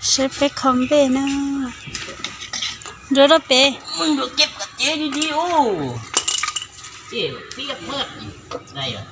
Saib peb kho npej na. Nrog rau pem. Mej nrog kev kom cev li li ub. Ces piab muab dai os.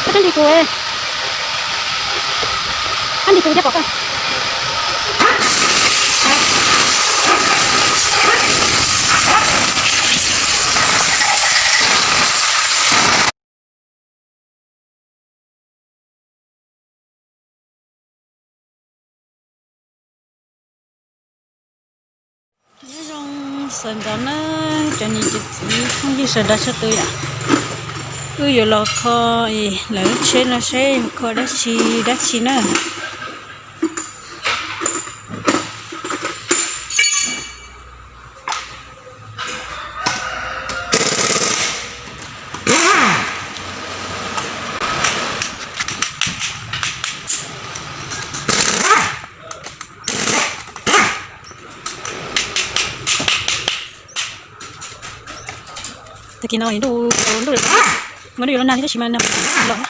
Koj twb nrig kuv, koj nrig kuv thiab pom koj. Nyob zoo sawv ntxov nawb cov niam cov txiv phooj ywg sawv daws sawv daws yom. Wb yuav los kho es lawv lub tsheb no seb yog kho dab tsi dab tsi na. Tag kis no ntuj ntuj, mas ntuj yuav los nag thiab tab sis mas nag los.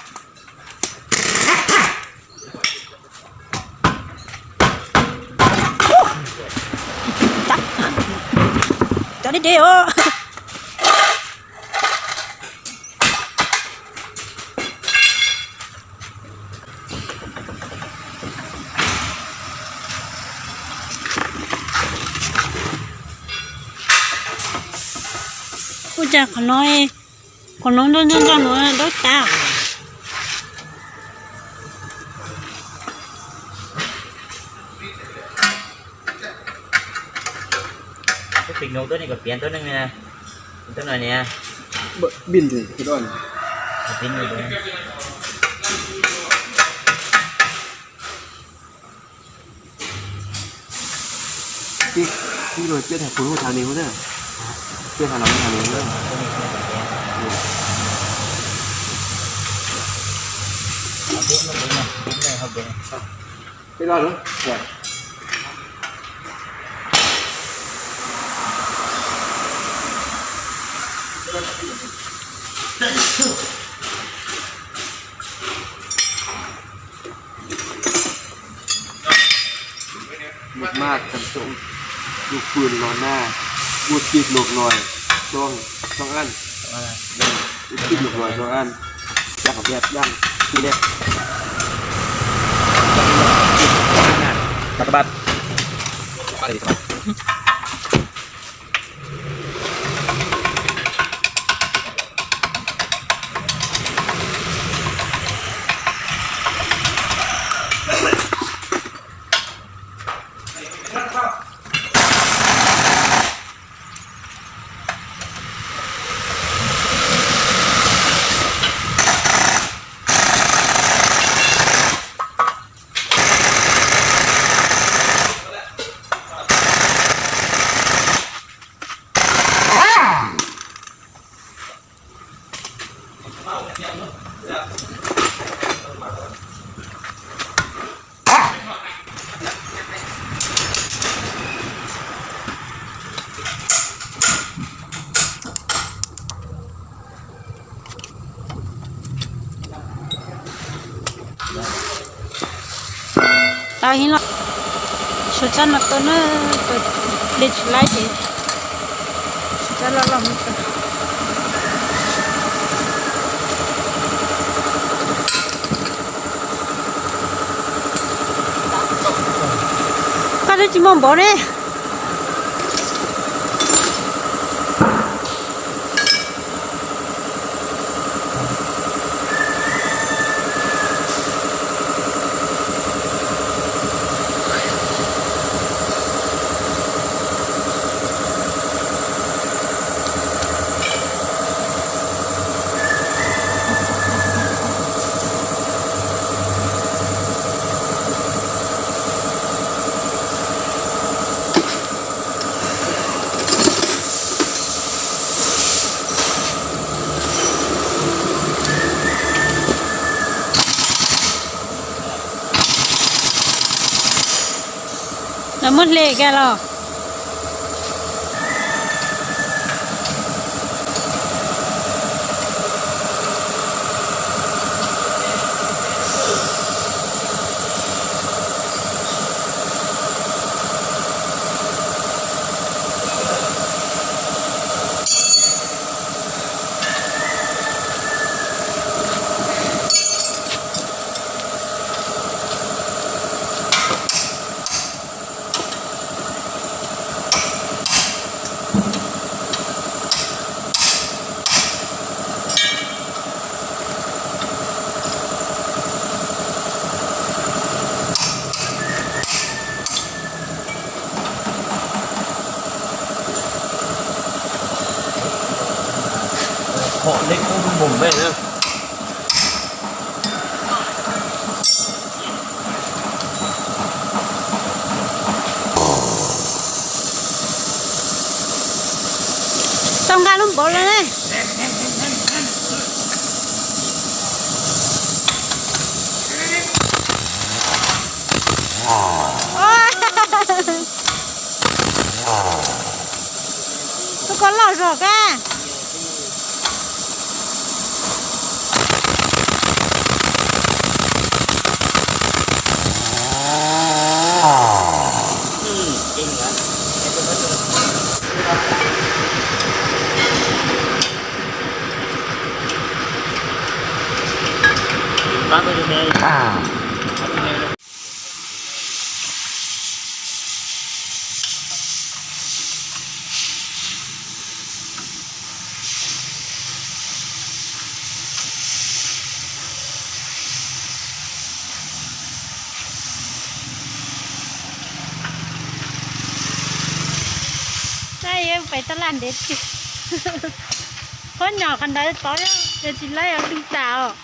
Cov deb deb os. Ua cas qhov no, qhov no ntoj ntoj ntoj no dawb tas. Tus no tuab neeg kom piav tuab neeg, tuab no niam. Tij, tij los tij tham phun hub tham ni hub na. Tij tham los tham ni hub na. Peb los lawm. Maj maj cam roob, tus pw los nag, ua tij los noj, coj coj ăn, ua tij los noj coj ăn, coj qhov tias ăn, tij lej. Tau heev los, suav tsob no tuaj na, tuaj dej tsis laib ces suav tsob loj loj mus tso. Koj twb tsis muaj npaum ne. Lawv muab hle kiag los. Hom leb kub npog npej na. Tau nqa lub npaum los ne. Tus ko loj zog kab. Peb tab laj ntev tiag. Qhov nyom qhov ntawd tod, yog tsis laib ua dwj tas os.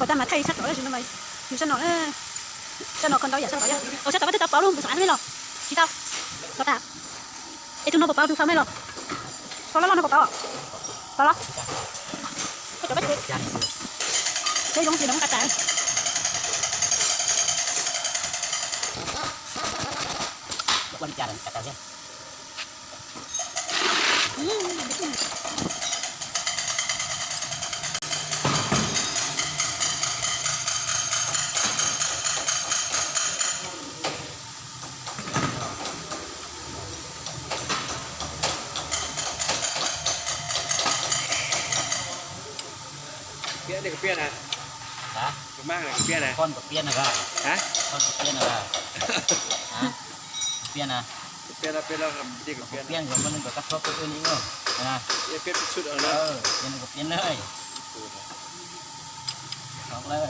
Tag mas thaij sab tom, yus sab no, sab no kho ntau yam sab tom. Ua sab tom koj twb tau pauv lub npus xav mej los? Tsis tau. Los tas. Es tus no puas pauv tus xav mej los? Pauv loj loj no puas pauv? Pauv los? Koj cov koj cov. Ces zoo ces nws muab kav tas. Piab, piab na. Hả? Koj maj na, piab na. Con của Tiên hả? Hả? Con của Tiên hả? Hả? Của Tiên à? Của Tiên là, Tiên là, Tiên của Tiên. Của Tiên rồi, con đừng có cắt khớp tôi quên đi không? Hả? Tiên biết một chút rồi đó. Ờ, Tiên của Tiên đây. Khóc đây.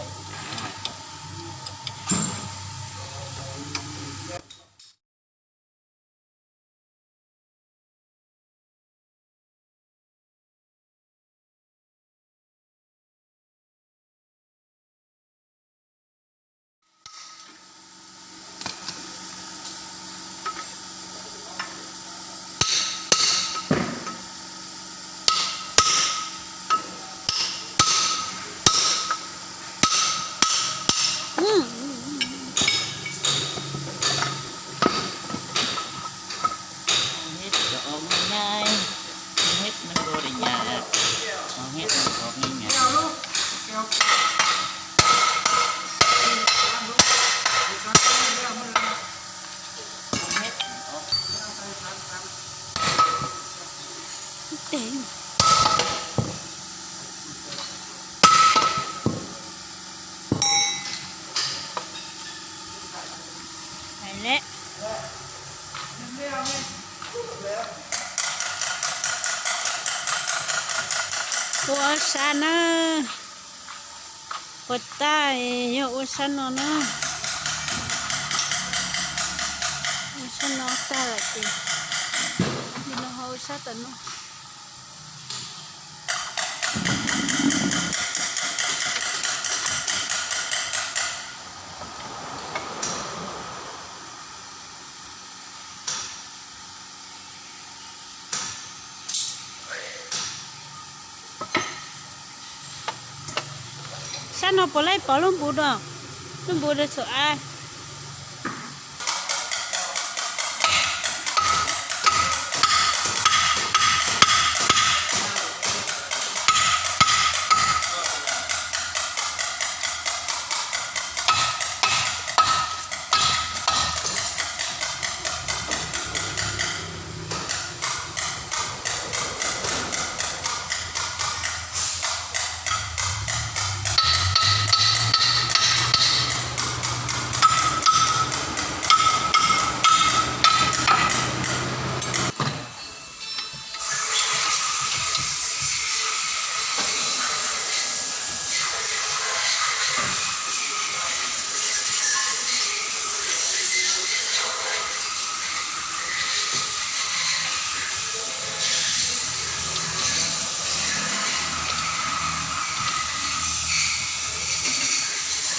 Hông hej cov me nyuam, hông hej neeg ua li nyuam, hông hej neeg ua li nyuam. Hais leh ua sab na, ua tag yog ua sab no na, ua sab no tag lawm ces yog no ho ua sab tom no. Sab no puas laib pov lub npus rau, lub npus rau txhua av.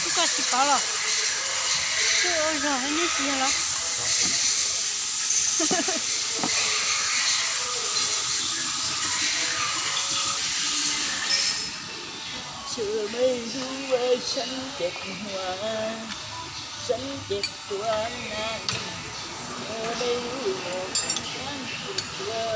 Twb koj tsis pov los? Twb ua zog neb tsis yog los? Sawv daws mej lub sab ceg hua, sab ceg hua na, mej lub sab ceg hua.